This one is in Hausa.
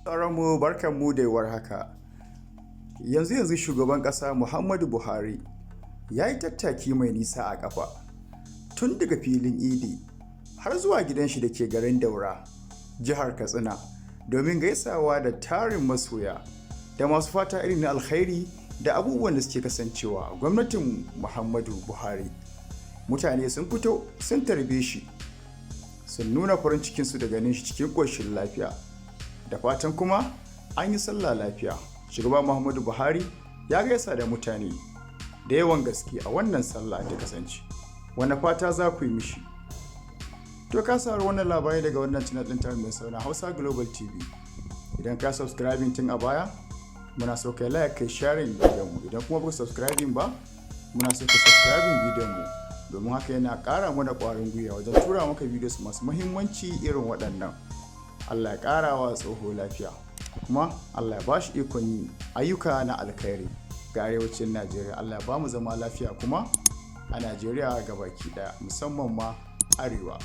Mu barkan mu da warhaka. Yanzu yanzu shugaban ƙasa Muhammadu Buhari ya yi tattaki mai nisa a ƙafa tun daga filin Idi har zuwa gidan shi da ke garin Daura, jihar Katsina, domin gaisawa da tarin masoya da masu fata irin na alkhairi da abubuwan da suke kasancewa a gwamnatin Muhammadu Buhari. Mutane sun fito sun tarbe shi, sun nuna farin cikinsu da ganin shi cikin ƙoshin lafiya. Da fatan kuma an yi sallah lafiya. Shugaba Muhammadu Buhari ya gaisa da mutane da yawan gaske a wannan sallah ta kasance. Wane fata za ku yi mishi? To, ka saurari wannan labarai daga wannan channel ɗin ta mai suna Hausa Global TV. Idan ka subscribing tun a baya, muna so kai like, kai sharing bidiyon mu. Idan kuma baka subscribing ba, muna so ka subscribing bidiyon mu. Domin haka yana ƙara mana ƙwarin gwiwa wajen tura maka videos masu muhimmanci irin waɗannan. Allah ya ƙara wa tsoho lafiya. Kuma Allah ya bashi ikon yi ayyuka na alkhairi ga arewacin Najeriya. Allah ya ba mu zama lafiya kuma a Najeriya gabaki ɗaya, musamman ma arewa.